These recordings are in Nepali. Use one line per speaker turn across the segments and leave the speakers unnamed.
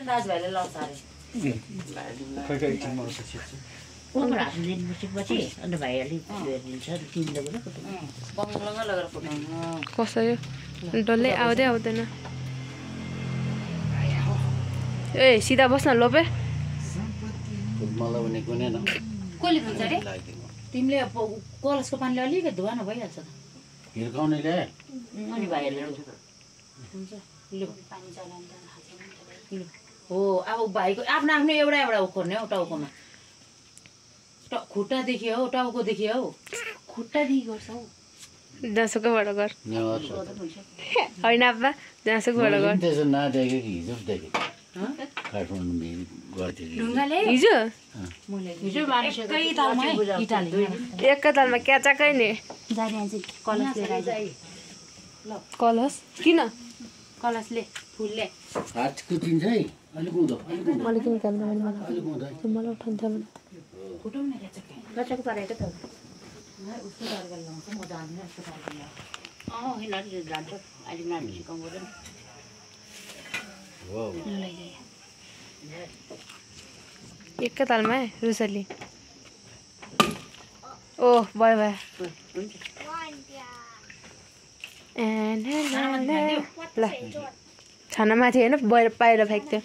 दाजुभाइले लाउँछ अरे
ओभर हात दिनपछि अन्त भाइहरूले हेरिदिन्छ तिमीले पनि
बङ्गलङ्ग लगेर फुटाउनु
कसो यो डल्लै आउँदै आउँदैन ए सिधा बस्न लोपे
मलाई भने कुनै न
कसले खान्छ अरे तिमीले कलसको पानीले अलिकति धुवा न भइहाल्छ त
हिर्काउनेले
अनि भाइहरूले हुन्छ लु पानी चलाउनु हो अब भाइको आफ्नो आफ्नो एउटा एउटा उखोर्ने हौ टाउकोमा खुट्टा देखियो हौ टाउको देखियो हौ खुट्टा देखि गर्छ हौ
जहाँसुकैबाट गर होइन आप्पा जहाँसुकैबाट गर
त्यसो नदेखेको हिजो देखेको काठमाडौँ
ढुङ्गाले
हिजो एकै तालमा क्याचाकै नि कलस किन
कलशले फुलले
हात कुचिन्छ है अलिक उँधो
मैले किन क्यामेरा
अलिक उँधो
मलाई उठाउँछ भने
फुटाउन
गचक परेको त
उसको तरिकाले लाउँछ म जान्दिनँ यस्तो तरिकाले
यिनीहरू जान्छ अहिले नानी सिकाउँदैन
एकै तालमा रुसली ओ भयो भयो ल छाना माथि होइन बाहिर फ्याँक्थ्यो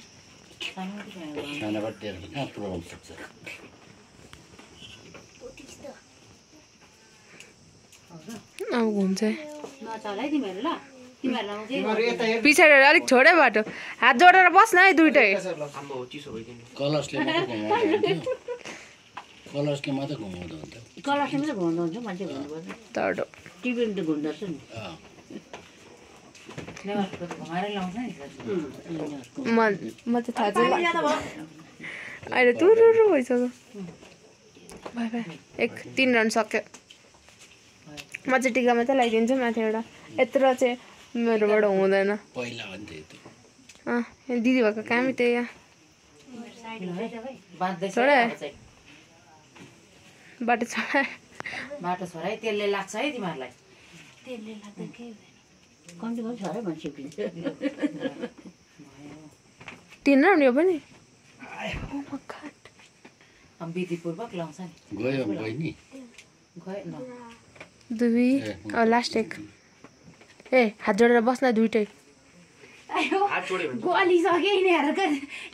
अब घुम्छ पछाडि अलिक छोडै बाटो हात जोडेर बस्न है दुइटै
कलशले मात्रै घुमाउँदा हुन्छ
कलशले मात्रै घुमाउँदा हुन्छ मान्छे घुम्नुपर्छ
तडो
टिभी त घुम्दो रहेछ नि घुमाएर लाउँछ नि
म चाहिँ थाहा छैन अहिले तुरु भइसक्यो बाई बाई 3 रन सक्यो म चाहिँ टिका मात्रै लगाइदिन्छु माथि एउटा यत्रो चाहिँ मेरोबाट हुँदैन दिदी भएको कामै त्यही बाटो
छोराइ तेलले लाग्छ है तिमीहरूलाई
तेलले लाग्दा के कम्ती पनि छोरा भन्छ
तिन रन यो पनि
विधिपूर्वक लाउँछ नि
गयो बहिनी
गयो
दुई लास्ट एक ए हात जोडेर बस्न दुइटै
गलिसके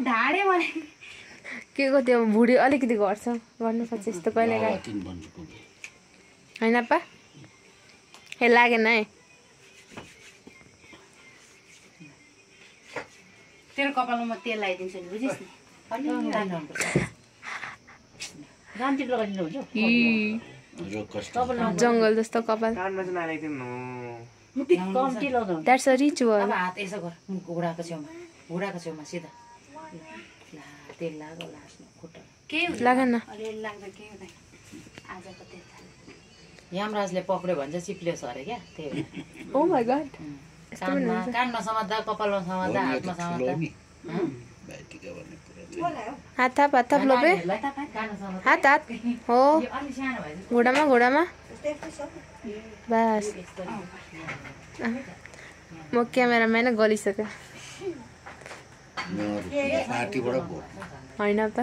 ढाडे मलाई
के को त्यो भुडी अलिकति घट्छ गर्नुपर्छ यस्तो कहिले होइन पा ए लागेन है
तेरो कपालमा म तेल लगाइदिन्छु नि बुझिस्
जङ्गल जस्तो कपाल द्याट्स अ रिचुअल
अब हात यसो गर घुँडाको छेउमा सिधा तेल लाग्यो लास्टमा खुट्टा
लागेन
यमराजले पक्रियो भने चाहिँ चिप्लियोस् अरे क्या त्यही
ओ माय गॉड
कानमा समात्दा कपालमा समात्दा हातमा समात्दा
हात थाप लोपे हात हो घुँडामा बस म क्यामेराम्यान गलिसक्यो होइन त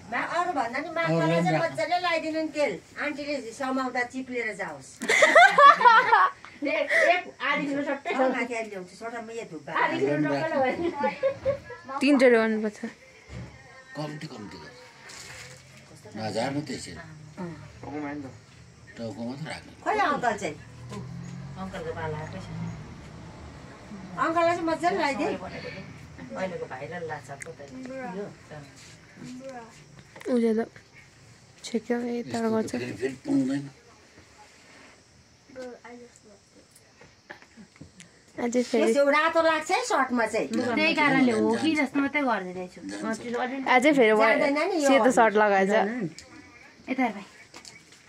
अरू भन्दा नि माघमा चाहिँ मजाले लगाइदिनु नि तेल आन्टीले समाउँदा चिप्लेर जाओस्
तीनचोटि गर्नुपर्छ
कम्ती नझार्नु त्यसरी टाउको मात्र राख्नु
खै अङ्कल चाहिँ
अङ्कलको पाला
अङ्कललाई चाहिँ मजाले लगाइदिए
अहिलेको भाइरल लाग्छ
उज्यालो छेक्यो यता गर्छ अझै फेरि
रातो लाग्छ है सर्टमा चाहिँ
त्यही कारणले हो कि जस्तो मात्रै गरिदिँदैछु
अझै फेरि सेतो सर्ट लगाएछ
यता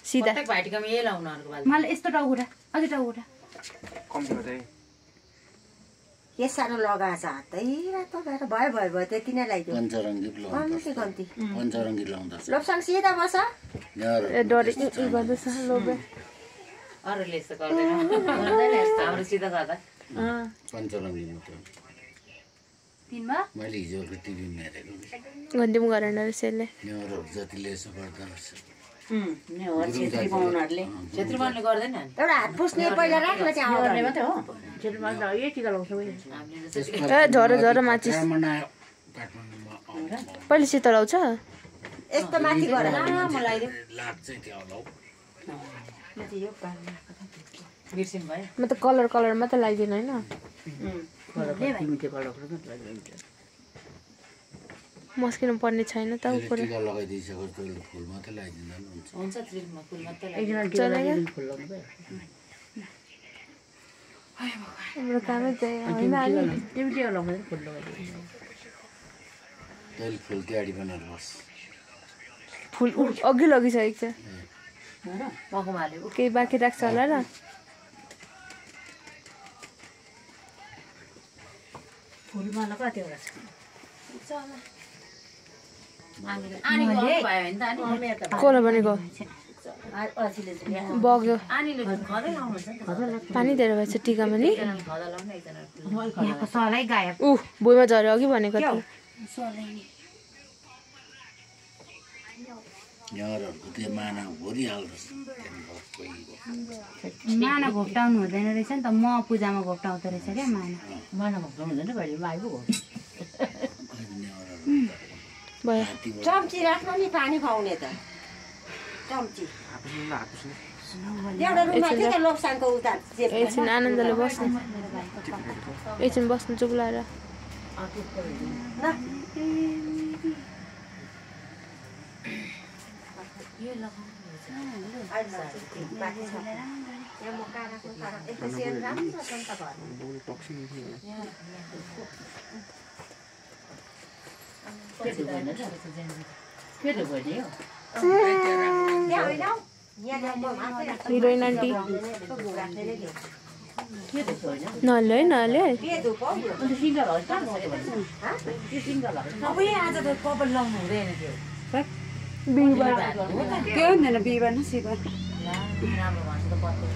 सिधा
भाइटिकामा यही लाउनु मलाई यस्तो टाउकुटा अझै टाउकुटा
के साह्रो लगाएछ हातै रातो भएर भयो त्यति नै लगाइदियो
पञ्चरङ्गी लाउँदा
लोप्साङ सिधा बस
डरी गर्दैछ लोबे
अरूले यस्तो गर्दैन हाम्रो सिधा गर्दा
पञ्चानब्बे दिनु
दिनमा
मैले हिजोको टिभीमा हेरेको
गन्दिम गरेन रहेछ यसले
नेवारहरू जतिले यसो गर्दा रहेछ
छेत्री बाहुनहरूले
क्षेत्री बाहुनले गर्दैन
एउटा हात पुस्ने पहिला राख्न चाहिँ
गर्ने
आउँदैन
मात्रै हो छेत्री बाहुन त यही टिका लाउँछ
ए झरो झरो माचिस
काठमाडौँमा
पहिले शीतल आउँछ
यस्तो माथि गर
लाग्छ त्यो होला
बिर्सिनु भयो
म त कलर कलर मात्रै लगाइदिनु होइन मस्किनु पर्ने छैन त ऊ कुरा
टिका लगाइदिइसक्यो त्यसले फुल मात्रै लगाइदिँदा पनि हुन्छ
हुन्छ त्रिलमा फुल मात्रै
हाम्रो कामै त्यही होइन अनि
तैँले फुल तयारी बनाएर बस
फुल अघि लगिसकेको छ
मखुमा हाल्यो
केही बाँकी राख्छ होला र
फुलमाला कतिवटा छ
आनीको भयो भने त अनि
कसले भनेको बग्यो
आनीले खदै लाउनुहुन्छ नि त
पानी धेरै भएछ टिकामा नि
खदा लाउनु एकजना
यहाँको सलाई गायब
ऊ भुइँमा झऱ्यो अघि भनेको त
नेवारहरूको त्यो माना भरिहाल्दोस्
माना घोप्टाउनु हुँदैन रहेछ नि त म पूजामा घोप्टाउँदो रहेछ क्या माना
माना भक्ताउनु हुँदैन कहिले आइपुग्यो
भयो
चम्ची राख्नु नि पानी खुवाउने त चम्ची एउटा रुममा के त लोक्सानको उता
एकछिन आनन्दले बस्नु एकछिन बस्नु चुप लाएर हिरोइन आन्टी नले है नले
आज त कपाल लाउनु हुँदैन थियो
के हुँदैन बिहिबार न सिबार
राम्रो भन्छ त पत्तो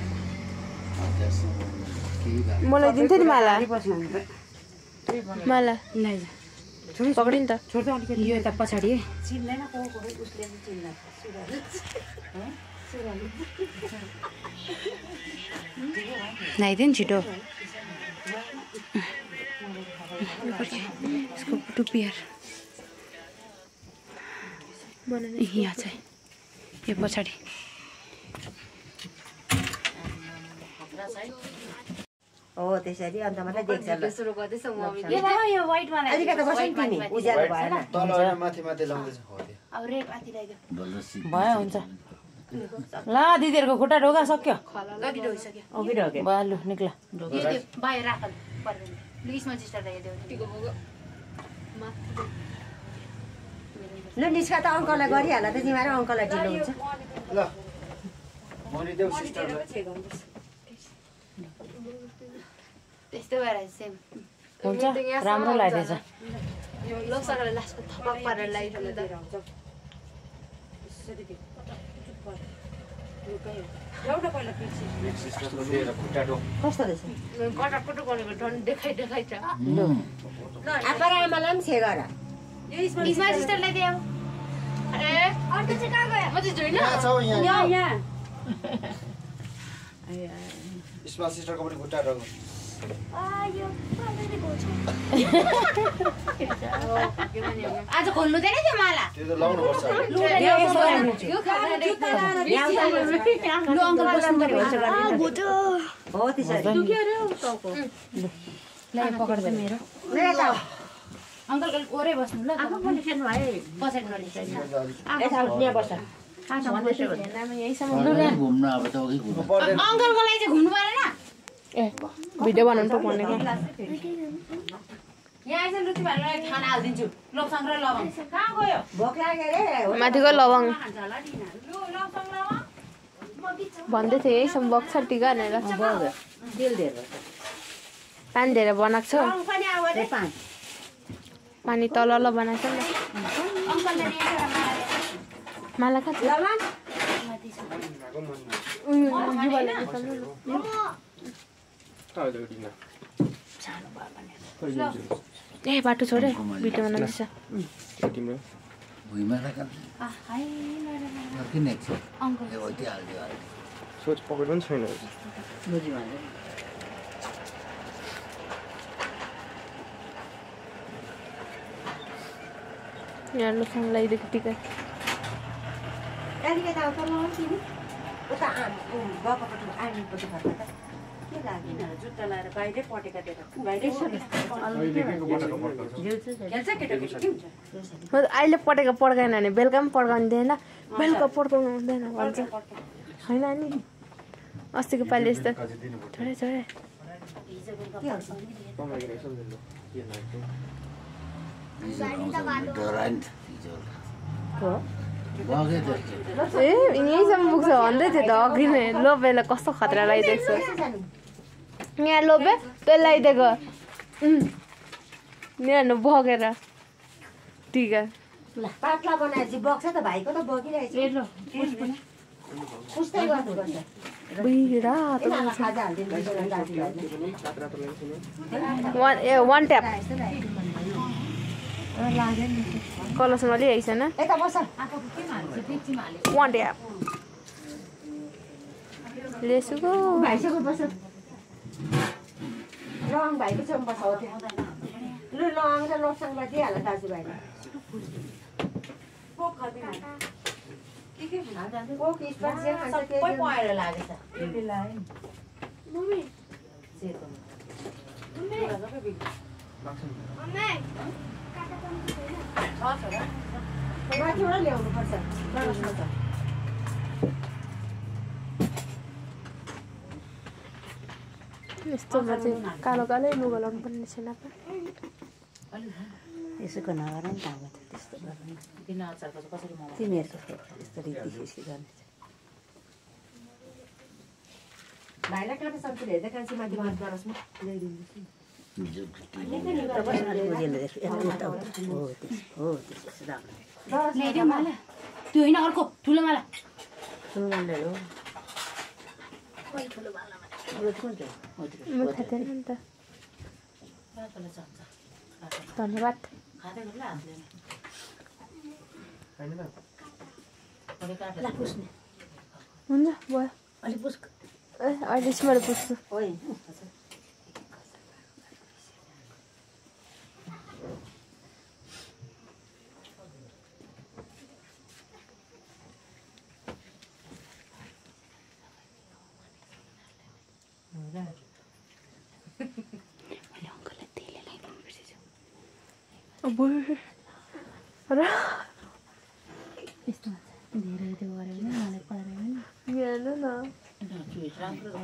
मलाई दिन्थ्यो नि माला माला पक्रिन् त
छोड्दा अलिकति यो यता पछाडि लगाइदियो नि छिटो यसको टुपियर यहाँ चाहिँ यो पछाडि
हो त्यसरी अन्त मात्रै देख्छ ल
यो व्हाइटवाला
अलिकति बस्नु नि तिमी उज्यालो भएन
तल माथि माथि लाउँदैछ हो त्यो
अब रेप आथि लगाइदियो
भयो हुन्छ ल दिदीहरूको खुट्टा ढोका सक्यो भयो लु निक्ला
बाहिर राख लु इसमा चिस्टा लगाइदियो
लु निस्का त अङ्कललाई गरिहाल त तिमीहरू अङ्कललाई ढिलो हुन्छ
ल मनी देऊ सिस्टरलाई
त्यस्तै भएर सेम
हुन्छ राम्रो लाग्दैछ
यो लोकसभाले लास्टमा थपक पारेर लगाइरहनु त
कस्तो रहेछ
कटाकटो गरेको झन् देखाइ छ
आप्पा र आमालाई पनि छे गर
इसमा सिस्टर ल्याइदियो ए अर्को चाहिँ कहाँ गयो
म चाहिँ जोइन
यहाँ छ यहाँ
यहाँ
स्मा सिस्टरको पनि खुट्टा रगो
आज खोल्नु दिएन त्यो माला
त्यो त लाउनु पर्छ
लु अङ्कल बस्नु
हो त्यसरी
ल पक्ड मेरो अङ्कल ओरै बस्नु ल पछाडि
घुम्न अब त अघि घुम्नु
अङ्कलको लागि चाहिँ घुम्नु परेन
ए भिडियो बनाउनु पो भनेको
यहाँ आइज लुची भाइलाई खाना हालिदिन्छु लोकसँग र लवङ कहाँ गयो
भोक लाग्यो रे
माथिको लवङ
लु लवङ लवङ
भन्दै थिएँ है सम्भव छ टिका भनेर पानी धेरै बनाएको छ पानी तल बनाएको छ नि माला कहाँ छ
सानो भयो भने
ए बाटो छोडे भिडियो बनाउँदैछ
तिम्रो
भुइँमा राख किन एकछिन
अङ्कल
यो यति हालिदियो
सोच पकेट पनि छैन
बुझी भन्दै
यहाँ लोसँग लगाइदिएको टिका
त्यहाँदेखि यता उता लगाउँछु नि उता बक्कापट्टि आर्मीपट्टि फर्का त के लाग्यो
जुत्ता लाएर बाहिरै पटेका दिएर बाहिरै खेल्छ केटाकेटी के हुन्छ
अहिले पटेको पड्काएन भने बेलुका पनि पड्काउनु दिएन बेलुका पड्काउनु हुँदैन भन्छ होइन नि अस्तिको पालि यस्तो छोडे छोडे ए यहीँसम्म पुग्छ भन्दै थियो त अघि नै लोभेले कस्तो खतरा लगाइदिएको छ यहाँ लोभे त्यो लगाइदिएको यहाँ बगेर टिका
पातला बनाएपछि बग्छ त भाइको त बगिरहेछ पुस्दै गर्नुपर्छ खाजा हालिदिनु
वान ट्याप कलसमा अलि आइस न
यता बस
वान ट्याप लेसुको
भाइसँग बस लङ भाइको छेउमा बस हो लु लङ र लोसाङलाई दिइहाल दाजुभाइलाई कोक स्पट जे खान्छ
सबै पहेँलो लागेछ
माथिबाट ल्याउनुपर्छ प्रवेशमा छ
यस्तोमा चाहिँ कालो कालै लुगा लाउनु पर्ने छैन
यसोको नगर नि त त्यस्तो गर्नु
बिना अचारको चाहिँ कसरी मगाउँछ
तिमीहरूको यस्तो रीति गर्ने
भाइलाई काँटा सब्जी हेर्दै कान्छी माथि बात गरोस् न ल्याइदिन्छु
ल्याइदेऊ माला त्यो होइन अर्को ठुलो माला
म खाँदैन नि त धन्यवाद
खाँदै गर्ला हातले
हुन्छ भयो
अलिक पुस्क
ए अहिले चाहिँ मैले पुस्छु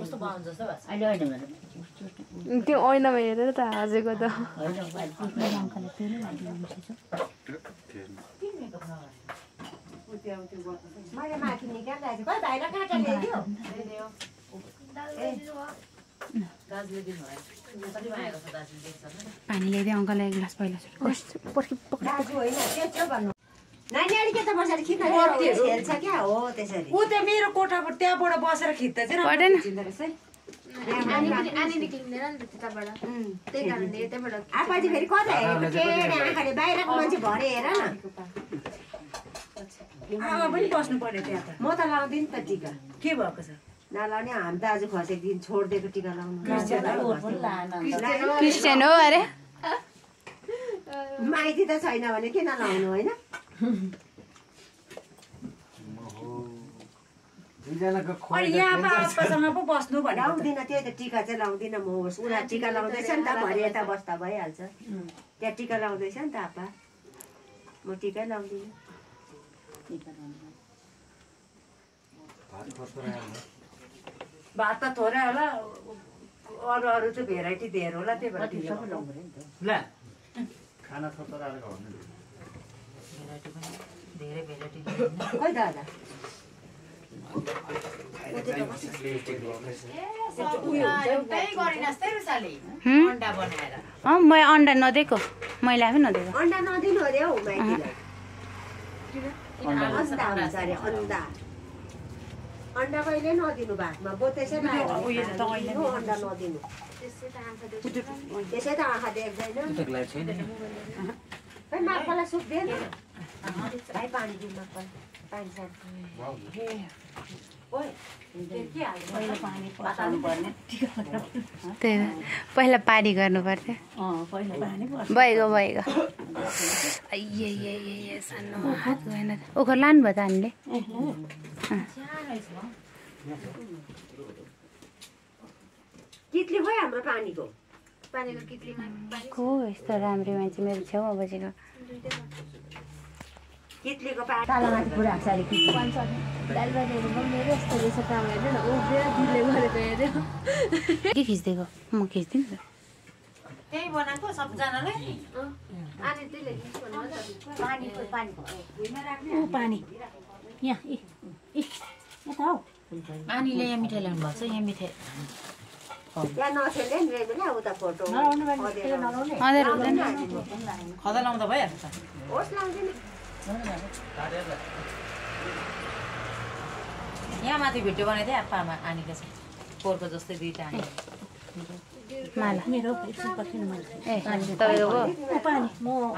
कस्तो बनाउँछ जस्तो भएको छ
अहिले होइन भने
त्यो ऐनामा हेरेर त हाँसेको त
मैले माथि निकालिरहेको छु खै भाइलाई काँटा ल्याइदियो
दाजुले दिनुभयो कति मागेको छ दाजुले देख्छ
पानी ल्याइदियो अङ्कललाई एक ग्लास पहिला
दाजु होइन त्यो भन्नु नानी अलिकति त बसेर खिच्न खेल्छ क्या हो त्यसरी
ऊ त्यहाँ मेरो कोठाबाट त्यहाँबाट बसेर खिच्दा चाहिँ
पढेन
आनी निक्लिँदैन नि त त्यताबाट त्यही कारणले यतैबाट
आपाजी फेरि कता हेरेको टेढे आँखाले बाहिरको मान्छे भरे हेर न
आमा पनि बस्नु पर्ने त्यहाँ त
म त लाउँदिनँ त टिका
के भएको छ
नलाउने हाम दाजु खसेको दिन छोडिदिएको टिका लाउनु
क्रिस्चियन हो अरे
माइती त छैन भने किन लाउनु होइन
अनि यहाँ आप्पासँग पो बस्नु भनेको त
लाउँदिनँ त्यही त टिका चाहिँ लाउँदिनँ म होस् उनीहरू टिका लाउँदैछ नि त भरे यता बस्दा भइहाल्छ त्यहाँ टिका लाउँदैछ नि त आप्पा म टिकै लाउँदिनँ
भात त थोरै होला अरू अरू चाहिँ भेराइटी धेर होला त्यही भएर
खाना थोपराले भन्नु
भेराइटी पनि धेरै भेराइटी
खोइ दादा
अन्डा बनाएर
म अन्डा नदिएको मैले आफै नदिएको
अन्डा नदिनु अरे हौ माइतीलाई अन्डा हुन्छ अरे अन्डा अन्डा कहिले नदिनु भातमा बोतेसै अन्डा नदिनु त्यसै त आँखा देख्दैन खै माक्पालाई सुप दिएन भाइ पानी दिउँ माक्पालाई पानी सानो
त्यही त पहिला पानी गर्नु पर्थ्यो भइगयो सानो हात गएन ओखर लानुभयो त हामीले
कितली भयो हाम्रो पानीको
को यस्तो राम्रो मान्छे मेरो छेउमा बसेको
कितलीको पानी तालामाथि पुरा छ अरे
के खिच्दिएको म खिच्दिनँ त
त्यही बनाएको सबजनाले नानीले यहाँ मिठाई ल्याउनु भएको छ यहाँ मिठाई
त्यहाँ नसेले नि बेला उता फोटो
अँधेर हुँदैन
खदा लाउँदा भइहाल्छ
होस् लाउँदैन
यहाँ माथि भिडियो बनाएको थिएँ आप्पामा आनीले चाहिँ पोहोरको जस्तै दुईवटा आनी
माला ए तपाईँको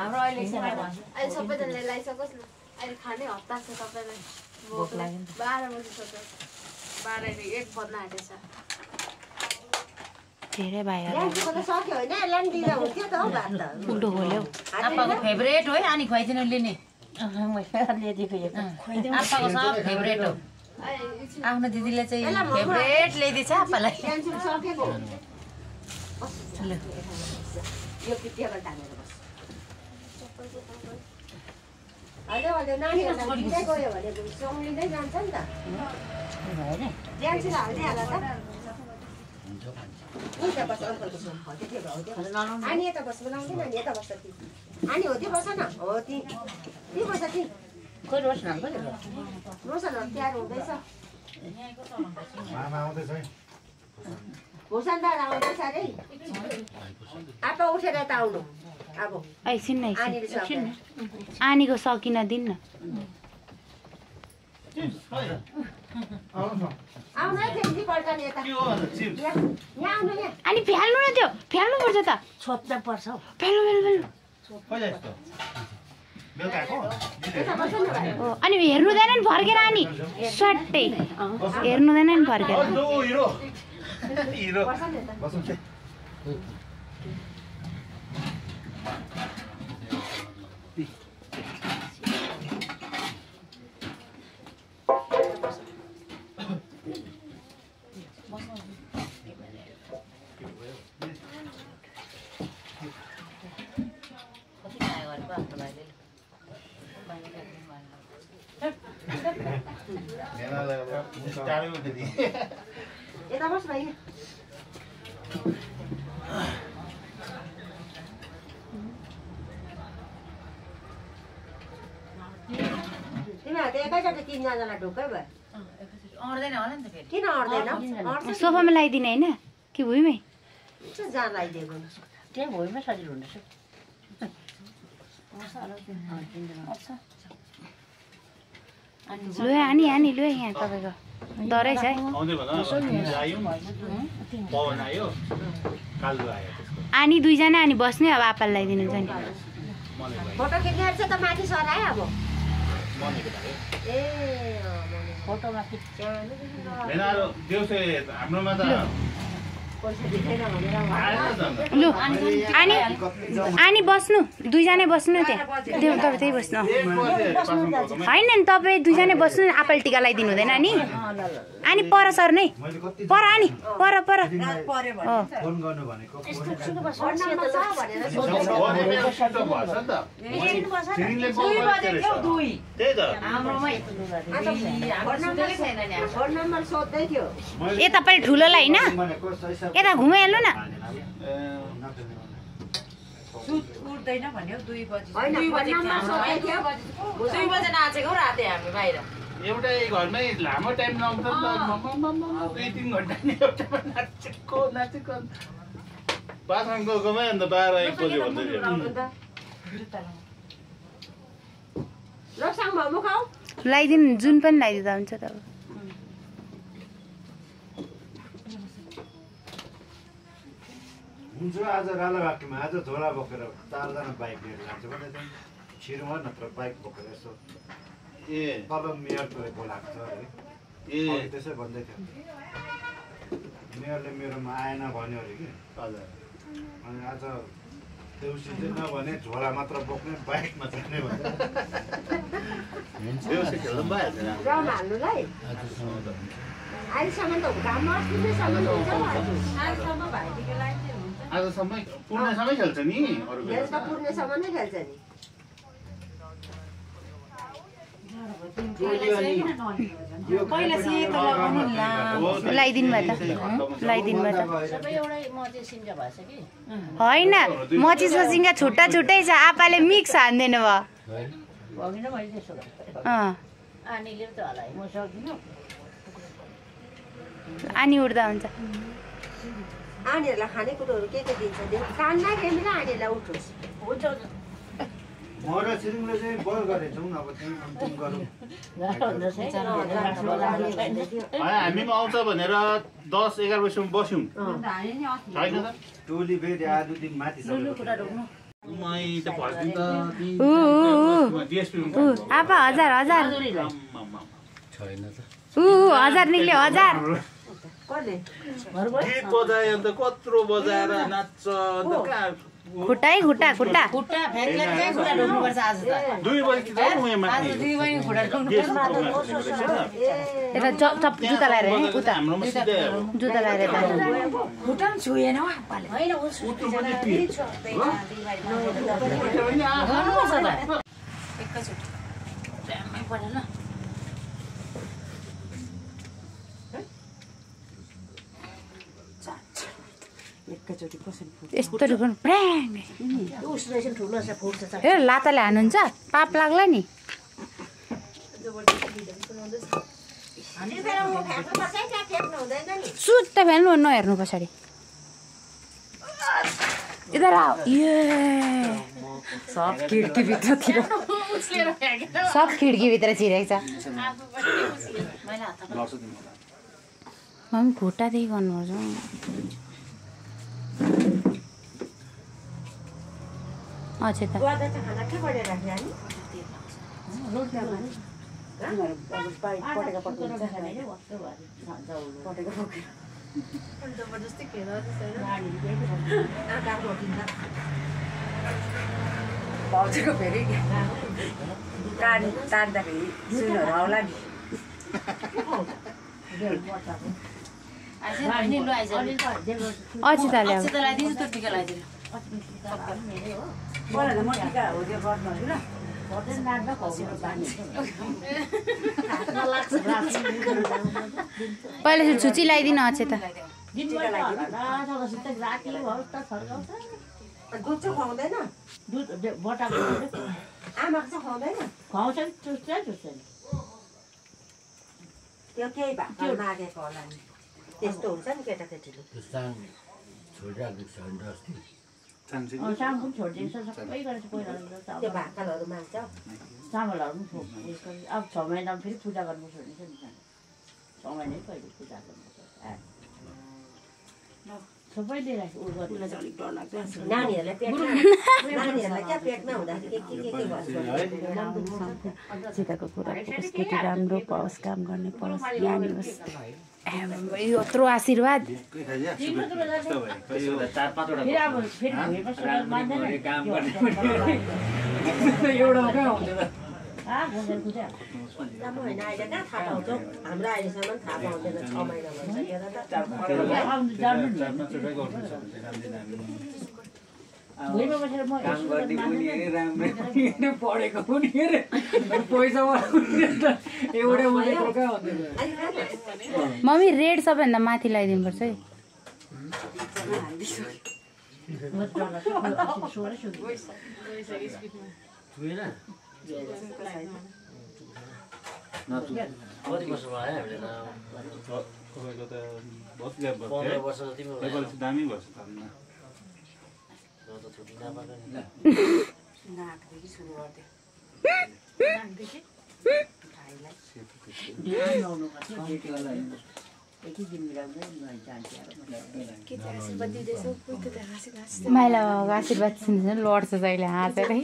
हाम्रो अहिले
अहिले सबैजनाले लगाइसकोस् न अहिले खाने हप्ता छ तपाईँलाई
भोक लाग्यो नि त
12 बजिसक्यो 12 1 बज्न आँटेछ
धेरै भाइहरू
सक्यो होइन यसलाई नि दिँदा हुन्थ्यो त हौ भात त
उल्टो खोल्यो
आप्पाको फेभरेट हो है आनी खुवाइदिनु लिने आप्पाको सब फेभरेट हो आफ्नो दिदीले चाहिँ फेभरेट ल्याइदिएछ आप्पालाई
टेन्सन सकेको
ल
यो टेबल तानेर बस हजुर नानीहरूलाई दिँदै गयो भने सँगलिँदै जान्छ नि त ड्यान्सले हालिदिइहाल त उता बस अङ्कलको सोफा त्यो आनी यता बस बोलाउँदैन नि यता बस्छ ती आनी हो त्यो बस न हो ती बस ती
खोइ रोस् न
रोशन तयार हुँदैछ
मामा आउँदैछ है
भुषणदार आउँदैछ अरे आप्पा उठेर त आउनु अब
एकछिन न
आनीले
एकछिन आनीको सकिन दिन्न
आउनु है फेरि पल्टन यता यहाँ आउनु यहाँ
अनि फ्याल्नु न त्यो फ्याल्नु पर्छ त
छोप्दा पर्छ हौ
फ्याल्नु
यता बस्नु न भाइ
हो अनि हेर्नु हुँदैन नि फर्केर अनि स्वाट्टै हेर्नु हुँदैन नि फर्केर
बस्नु नि यता
बसौँ चाहिँ
यता बस भाइ तिमीहरू त एकैचोटि 3 जनालाई ढुक्कै भयो
अँड्दैन होला नि त फेरि
किन अड्दैन
सोफामा लगाइदिने होइन कि भुइँमै
जहाँ लगाइदिएको
त्यही भुइँमै सजिलो हुनेछ
लु आनी लु यहाँ तपाईँको डरै छ है आनी दुईजना अनि बस्ने अब आप्पालाई लगाइदिनुहुन्छ नि
फोटो खिच्नेहरू चाहिँ त माथि सरायो अब ए
फोटोमा खिच्छ
हाम्रोमा त
पैसा दिँदैन भनेर
लु आनी बस्नु दुईजना बस्नु त्यहाँ त्यो तपाईँ त्यही बस्नु होइन नि तपाईँ दुईजना बस्नु आप्पाले टिका लगाइदिनु हुँदैन नि अनि पर सर नै पर आनी पर
फोन गर्नु भनेको
फोन नम्बर सोध्दै थियो
ए तपाईँले ठुलोलाई होइन यता घुमाइहाल्नु न
उठ्दैन भन्यो 2 बजी
होइन
2 बजी
फोन नम्बर सोध्दै थियो
2 बजे नाचेको राति हामी बाहिर
एउटै घरमै लामो टाइम लाउँछ नि त 2-3 घन्टा नि एउटामा नाचेको पासँग गएकोमै अन्त 12-1 बजे भन्दै थियो
रक्साङ मोमो खाऊ
लगाइदिनु जुन पनि लगाइदिँदा हुन्छ त अब
हुन्छ आज रालाबागमा आज झोला बोकेर 4 जना बाइक लिएर जान्छ भने चाहिँ छिरुमा नत्र बाइक बोकेर यसो
ए
तल मेयरले बोलाएको छ अरे
ए
त्यसै भन्दै थियो मेयरले मेरोमा आएन भन्यो अरे कि
हजुर
अनि आज देउसी चाहिँ नभने झोला मात्र बोक्ने बाइकमा जाने भन्छ
देउसी खेल्नु भइहाल्छ
रम हाल्नुलाई अहिलेसम्म त घाममा अस्तिसम्म हुन्छ
आजसम्म पूर्णसम्मै खेल्छ नि अरू बेला
खेल्छ पूर्णसम्म नै खेल्छ नि
पहिला सेतो लगाउनु नि
लगाइदिनु भयो त लगाइदिनु भयो त
सबै एउटै मजे सिङ्गा भएछ कि
होइन मचिस सिङ्गा छुट्टा छुट्टै छ आपाले मिक्स हान्दैन भयो
भगिन मैले त्यसो गरेँ आनीले त होला म सक्दिनँ
आनी उठ्दा हुन्छ
आनीहरूलाई खानेकुरोहरू के दिन्छ कान्दा खेल्नु आनीहरूलाई उठोस्
हुन्छ
म र छिरिङले चाहिँ बल गरेछौँ अब चाहिँ अन्तिम गरौँ
हामी पनि आउँछ भनेर 10-11 बजीसम्म बस्यौँ छैन त
टोली फेरि आज दिन माथि
आपा हजार हजार
छैन त
हजार निक्ल्यो हजार
गीत बजायो अन्त कत्रो बजाएर नाच्छ अन्त कहाँ
खुट्टा खुट्टा खुट्टा
खुट्टा फेरि खुट्टा ढोक्नुपर्छ आज त
2 बजी जाउँ म यहाँ
आज 2 बजी खुट्टा
यता चप जुत्ता लगाएर है उता
हाम्रोमा सिधै हो
जुत्ता लगाएर
खुट्टा पनि छुएन हौ आपाले होइन गर्नुपर्छ त एकैचोटि ड्यामै परेन एकैचोटि कसरी
यस्तो रुखन ब्रान्ड
ठुलो छ फुट्छ
हेर लाताले हान्नुहुन्छ पाप लाग्ला नि सुत्त फेर्नु नहेर्नु पछाडि इधर आओ ये सब खिड्कीभित्रतिर सब खिड्कीभित्र छिरेको छ मम्मी खुट्टादेखि गर्नुपर्छ अच्छा त
भाउजूको फेरि कान तान्दाखेरि सुनहरू आउला नि
अचिताले अब
म टिका हो त्यो गर्नु ल
पहिला चाहिँ छुची लगाइदिनु अचेता
दुध चाहिँ खुवाउँदैन आमाको चाहिँ खुवाउँदैन
खुवाउँछ नि चुस्छ
त्यो केही भात मागेको होला नि त्यस्तो हुन्छ नि केटाकेटीले
साम पनि छोडिदिन्छ सबै गरेर पहिला
त्यो भाकलहरू माग्छ
चामलहरू पनि अब 6 महिनामा फेरि पूजा गर्नु छोडिन्छ नि 6 महिना पहिले पूजा गर्नुपर्छ सबैले
अलिक डर लाग्छ
नानीहरूलाई क्या पेटमा हुँदाखेरि के गर्छ
सीताको कुरा केटी राम्रो परोस् काम गर्ने परोस् ज्ञानी होस् यत्रो आशीर्वाद
राम्रो होइन अहिले कहाँ थाहा पाउँछौँ हाम्रो अहिलेसम्म थाहा पाउँदैन 6 महिना भइसकेर
पढेको पनि पैसा
मम्मी रेड सबैभन्दा माथि लगाइदिनुपर्छ है
कति वर्ष भयो हामीले
तपाईँको त बहुत ग्याप भयो 15 वर्ष जति भयो नेपालको दामी भएछ थाल्न
त छुट्टी नपाएको नि
नाकदेखि सुरु गर्दै नाकदेखि
एकै दिन मिलाउँदै जान्छु
माइला बाबाको आशीर्वाद सुन्छ लड्छ जहिले हाँसेरै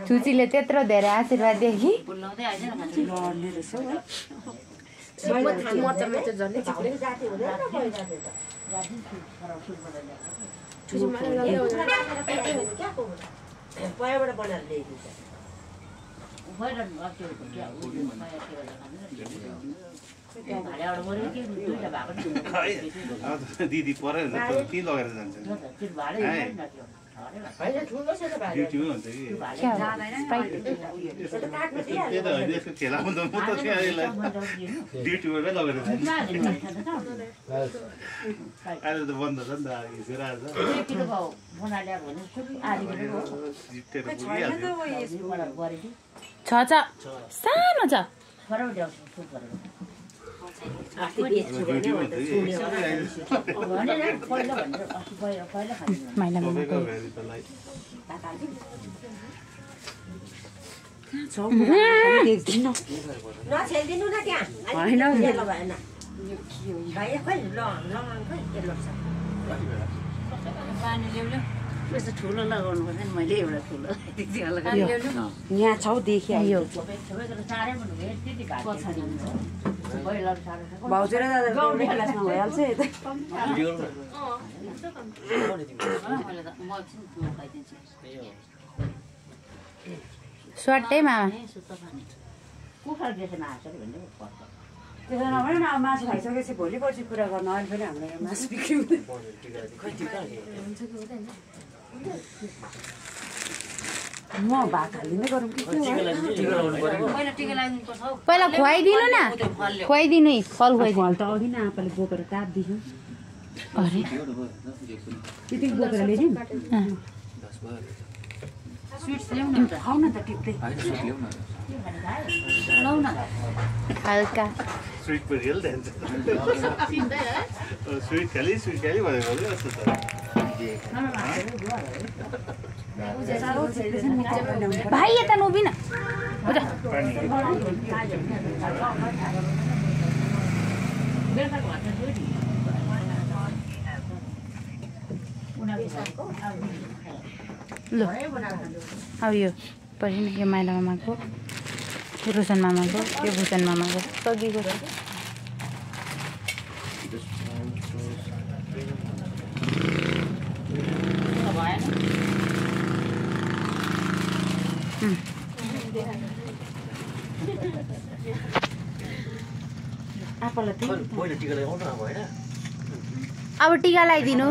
चुचीले त्यत्रो धेरै आशीर्वाद दियो कि
बोल्लाउँदै आइज न
लड्ने रहेछ है पयाबाट बनाएर ल्याइदिन्छ
दिदी पऱ्यो भने त के लगेर जान्छ ड्युटीमै हुन्छ कि त्यो त होइन यसको खेला त म त त्यहाँ यसलाई ड्युटीमै लगेर जान्छ अहिले त बन्द छ नि त हिजोर आएर
छ सानो छ माइला मामाको
नछेलिदिनु न त्यहाँ होइन भएन भाइ खोइ
पानी ल्याउनु
यस्तो ठुलो लगाउनु पर्छ नि मैले एउटा ठुलो
यहाँ छौ देखियो भाउजू र दादा क्लासमा भइहाल्छ यता
स्वाटै मामा
त्यसो नभए न अब मासु खाइसकेपछि भोलि पर्सि कुरा गर्नु अहिले पनि हाम्रो यहाँ मासु बिक्री हुँदैन म भात हालिदिँदै गरौँ कि
पहिला खुवाइदिनु न खुवाइदिनु फल खुवाइदिनु
फल त अघि नै आपाले बोकेर काट्दिनु त्यति बोकेर ल्याइदिउँ खाउ न त टिप्दै
हल्का
स्विट परिहाल्छ स्विट खाली भनेको जस्तो छ
भाइ यता नउभिन ल अब यो परि यो माइला मामाको रोशन मामाको यो भूषण मामाको सगीको अब टिका लगाइदिनु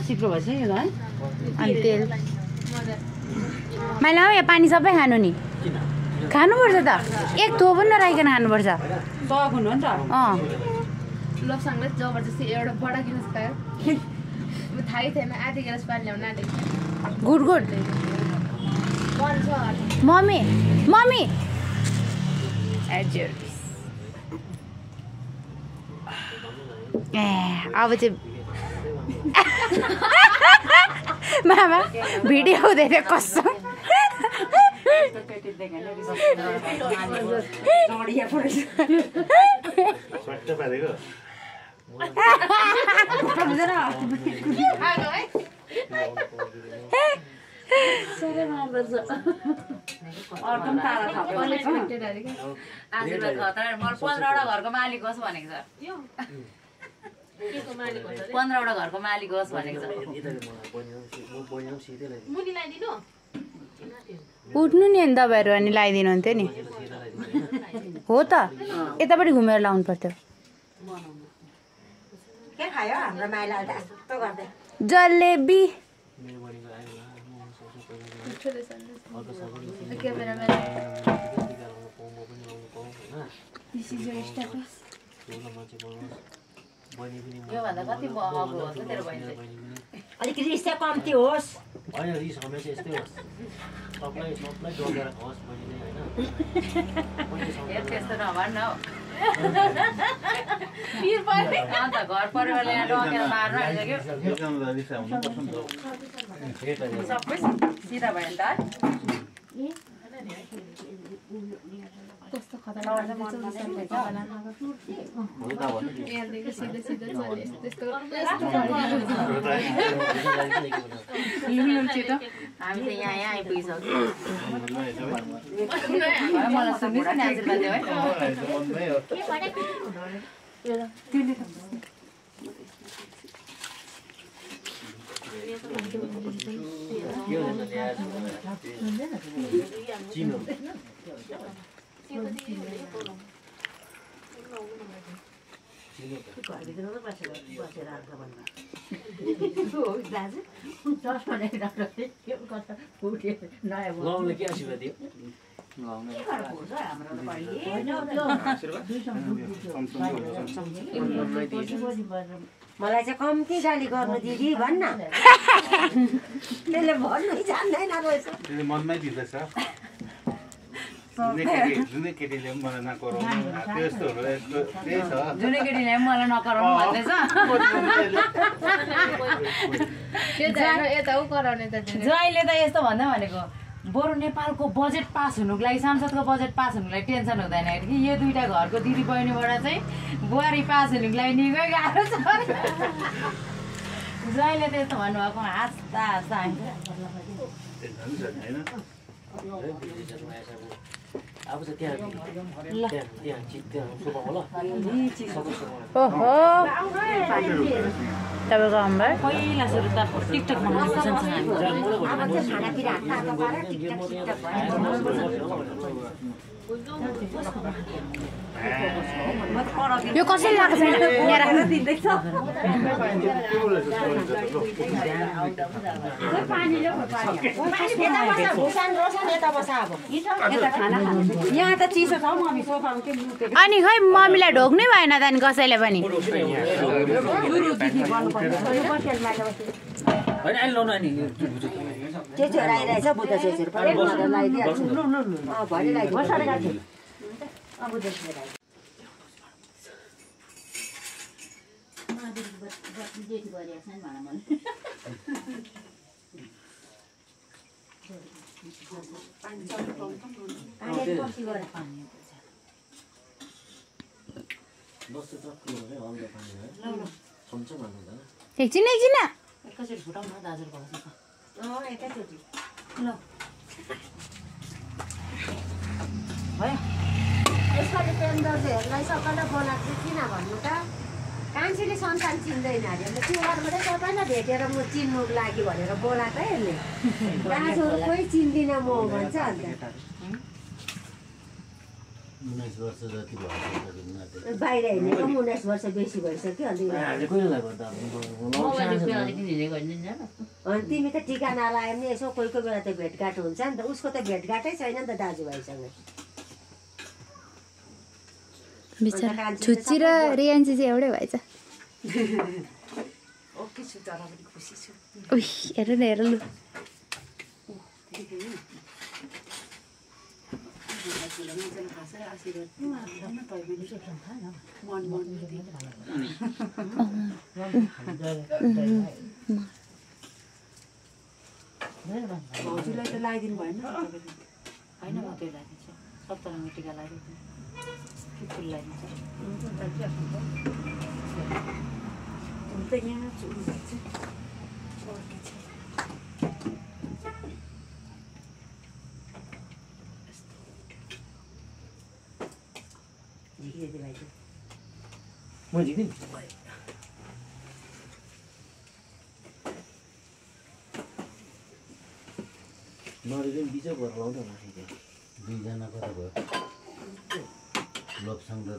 सिक्रो भएछ यो है
अनि तेल माइला यहाँ पानी सबै खानु नि खानुपर्छ त एक थो पनि नराइकन खानुपर्छ
सगुन हो नि त
लोकसँगले जबरजस्ती एउटा बडा गिलास खायो थाहै थिएन आधी गिलास पानी ल्याउन आँटेको
गुड गुड मम्मी मम्मी ए अब चाहिँ मामा भिडियो हुँदैन कसम
आशीर्वाद खतरा म 15वटा घरको मालिक होस् भनेको छ 15वटा घरको मालिक होस् भनेको छ
उठ्नु नि अनि दबाईहरू अनि लगाइदिनु हुन्थ्यो नि हो त यतापट्टि घुमेर लाउनु पर्थ्यो
के खायो हाम्रो माइलाले त यस्तो गर्दै
जलेबी
योभन्दा कति अग्लो होस् तेरो बहिनी
अलिक रिस चाहिँ कम्ती होस्
होइन रिस हमेसा यस्तै होस् सबलाई डगेर खाओस् बहिनीले होइन
त्यस्तो नभन् न अन्त घर परिवारले यहाँ डगेर मार्न आइसक्यो सबै सिधा भयो नि त
कस्तो खतरनाक यहाँदेखि सिधै सिधै चले त्यस्तो
हामी त यहाँ आइपुगिसक्यो मलाई सुन्नुहोस् न आशीर्वाद देऊ
लाउनुले के आशीर्वाद दियो
मलाई चाहिँ कम्ती गाली गर्नु दिदी भन्न त्यसले भन्नु जान्दैन रहेछ
मनमै दिँदैछ जुनै केटीले पनि मलाई नकराउनु त्यस्तोहरू त्यही छ
जुनै केटीले पनि मलाई नकराउनु भन्दैछ
यता ऊ कराउने त
जहिले त यस्तो भन्दा भनेको बरु नेपालको बजेट पास हुनुको लागि सांसदको बजेट पास हुनुको लागि टेन्सन हुँदैन कि यो दुईटा घरको दिदी बहिनीबाट चाहिँ बुहारी पास हुनुको लागि निकै गाह्रो छ जहिले त्यस्तो भन्नुभएको हाँस्दा हाँस्दा
अब चाहिँ त्यहाँ सोफा होला
ओहो तपाईँको अम्बर
पहिला सुरु त टिकटक बनाउनु
यो कसरी लाग्छ यहाँ राख्नु
दिँदैछ यहाँ त चिसो छ मम्मी सोफामा के लुकेको
अनि खै मम्मीलाई ढोक्नै भएन त नि कसैले पनि
चेचेहरू आइरहेछ बुद्ध चेचेहरू लगाइदिइहाल्छु भरे लगाइदिनु
एकछिन एकछिन
एकैचोटि फुटाउनु न दाजुको घरको
एकैचोटि
ल भयो
यसपालि पेन्डरहरूलाई सबैलाई बोलाएको चाहिँ किन भन्नु त कान्छीले संसार चिन्दैन अरे अन्त त्यो घरबाटै सबैलाई भेटेर म चिन्नुको लागि भनेर बोलाएको यसले दाजुहरू कोही चिन्दिनँ म भन्छ अन्त
19 वर्ष जति भयो
बाहिर हिँडेको 19 वर्ष बेसी भइसक्यो अन्त अनि तिमी त टिका नलाए पनि यसो कोही कोही बेला त भेटघाट हुन्छ नि त उसको त भेटघाटै छैन नि त दाजुभाइसँग
छुच्ची र रियान्सी चाहिँ एउटै भएछ
ओके छु तर पनि खुसी छु
उही हेर न हेर लु
भाउजूलाई त लगाइदिनु भएन
होइन म त्यो लगाइदिन्छु सप्तरङ्गी टिका लगाइदिन्छु कि फुल लगाइदिन्छु
यहाँ
म झिक्दिन नरिले पनि बिजो गरेर लाउँदा माथि दुईजना कता भयो लोपसाङ र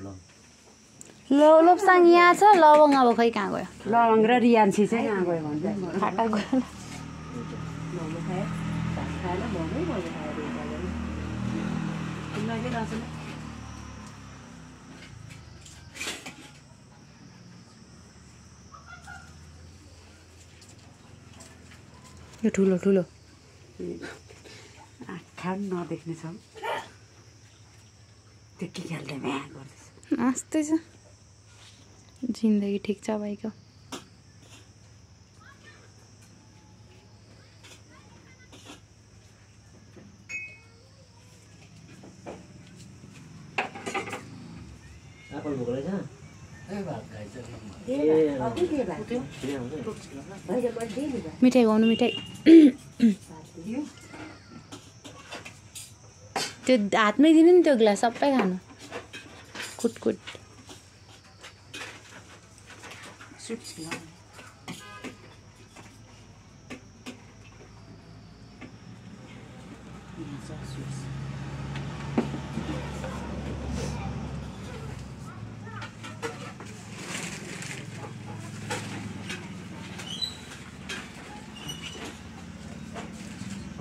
लोपसाङ यहाँ छ लवङ अब खै कहाँ गयो
लवङ र रियान्सी चाहिँ कहाँ गयो भन्छ
फाटा गयो यो ठुलो ठुलो
आँखा नदेख्ने छ त्यो के खेल्दै म्या गर्दैछ
हाँस्दै छ जिन्दगी ठिक छ भाइको मिठाई खुवाउनु मिठाई त्यो हातमै दिनु नि त्यो ग्लास सबै खानु कुटकुट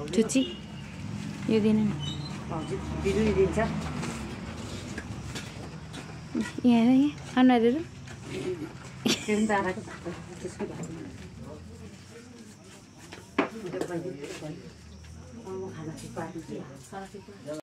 Cuci यो दिन नि
दिन्छ
यहाँ अनुहारहरू
खाना